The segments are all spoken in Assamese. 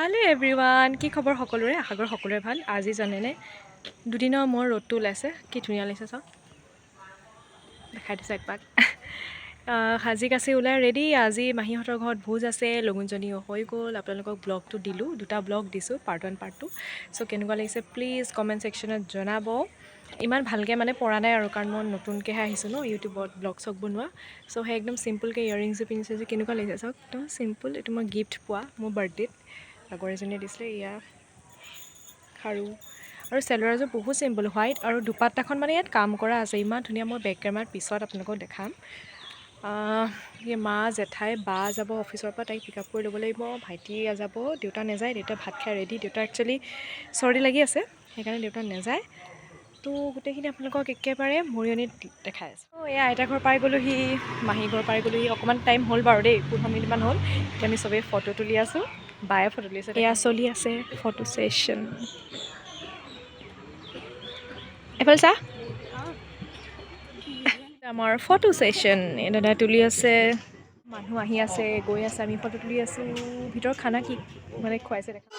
হেল্ল' এভৰিৱান, কি খবৰ সকলোৰে? আশা কৰোঁ সকলোৰে ভাল। আজি জানেনে, দুদিনৰ মূৰত ৰ'দটো ওলাইছে, কি ধুনীয়া লাগিছে চাওক, দেখাই দিছোঁ একপাক। সাজি কাচি ওলাই ৰেডি। আজি মাহীহঁতৰ ঘৰত ভোজ আছে, লগুণজনীও হৈ গ'ল। আপোনালোকক ব্লগটো দিলোঁ, দুটা ব্লগ দিছোঁ, পাৰ্ট 1, পাৰ্ট 2। চ' কেনেকুৱা লাগিছে প্লিজ কমেণ্ট ছেকশ্যনত জনাব। ইমান ভালকৈ মানে পৰা নাই আৰু, কাৰণ মই নতুনকৈহে আহিছোঁ ন ইউটিউবত ব্লগ চগ বনোৱা। চ' সেই একদম চিম্পুলকৈ ইয়েৰিংছো পিন্ধিছোঁ যে, কেনেকুৱা লাগিছে চাওক, একদম চিম্পুল। এইটো মই গিফ্ট পোৱা, মোৰ বাৰ্থডেত লগৰ এজনীয়ে দিছিলে। এয়া খাৰু আৰু চেলোৱাৰযোৰ বহুত চিম্পুল, হোৱাইট, আৰু দুপাট্টাখন মানে ইয়াত কাম কৰা আছে, ইমান ধুনীয়া। মই বেক কেমেৰাত পিছত আপোনালোকক দেখাম। এই মা, জেঠাই, বা যাব অফিচৰ পৰা, তাইক পিক আপ কৰি ল'ব লাগিব। ভাইটি যাব, দেউতা নাযায়। দেউতা ভাত খাই ৰেডি। দেউতা একচুৱেলি চৰ্দি লাগি আছে, সেইকাৰণে দেউতা নাযায়। তো গোটেইখিনি আপোনালোকক একেবাৰে মৰিয়নিত দেখাই আছোঁ। অঁ, এয়া আইতা ঘৰ পাই গ'লোহি, মাহী ঘৰ পাই গ'লোহি। অকণমান টাইম হ'ল বাৰু দেই, 15 মিনিটমান হ'ল। এতিয়া আমি চবেই ফটো তুলি আছোঁ, বায়ে ফটো তুলিছে। এয়া চলি আছে ফটো ছেশ্যন। এফালে চা, আমাৰ ফটো ছেশ্যন। এই দাদাই তুলি আছে, মানুহ আহি আছে, গৈ আছে, আমি ফটো তুলি আছোঁ। ভিতৰত খানা কি মানে খুৱাইছে দেখা।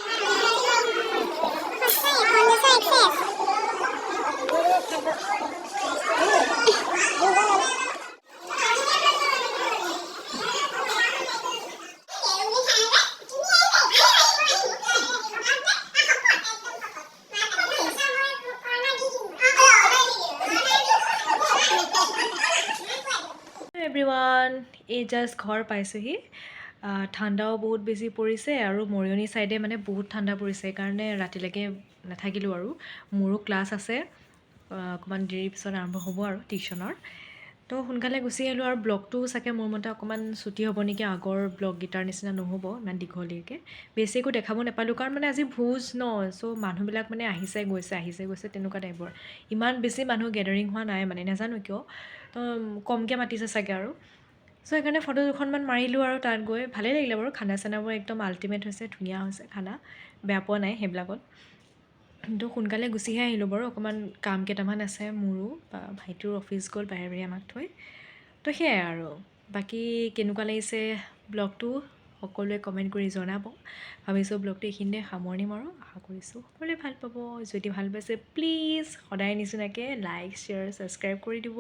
এভৰিৱান, এই জাষ্ট ঘৰ পাইছোঁহি। ঠাণ্ডাও বহুত বেছি পৰিছে আৰু মৰিয়নি ছাইডে মানে বহুত ঠাণ্ডা পৰিছে, সেইকাৰণে ৰাতিলৈকে নাথাকিলোঁ আৰু। মোৰো ক্লাছ আছে, অকণমান দেৰিৰ পিছত আৰম্ভ হ'ব আৰু টিউশ্যনৰ। তো সোনকালে গুচি আহিলোঁ আৰু ব্লগটো চাগে মোৰ মতে অকণমান ছুটি হ'ব নেকি, আগৰ ব্লগকেইটাৰ নিচিনা নহ'ব ইমান দীঘলীয়াকৈ। বেছি একো দেখাব নাপালোঁ, কাৰণ মানে আজি ভোজ ন, চ' মানুহবিলাক মানে আহিছে গৈছে, আহিছে গৈছে তেনেকুৱা টাইপৰ। ইমান বেছি মানুহ গেডাৰিং হোৱা নাই মানে, নাজানো কিয়, তো কমকৈ মাতিছে চাগে আৰু। চ' সেইকাৰণে ফটো দুখনমান মাৰিলোঁ আৰু তাত গৈ ভালেই লাগিলে বাৰু। খানা চানাবোৰ একদম আল্টিমেট হৈছে, ধুনীয়া হৈছে খানা, বেয়া পোৱা নাই সেইবিলাকত। কিন্তু সোনকালে গুচিহে আহিলোঁ বাৰু, অকণমান কাম কেইটামান আছে মোৰো, বা ভাইটিৰো অফিচ গ'ল বাহিৰে বাহিৰে আমাক থৈ। তো সেয়াই আৰু, বাকী কেনেকুৱা লাগিছে ব্লগটো সকলোৱে কমেণ্ট কৰি জনাব। ভাবিছোঁ ব্লগটো এইখিনিতে সামৰণি মাৰোঁ। আশা কৰিছোঁ সকলোৱে ভাল পাব। যদি ভাল পাইছে, প্লিজ সদায় নিচিনাকৈ লাইক, শ্বেয়াৰ, ছাবস্ক্ৰাইব কৰি দিব।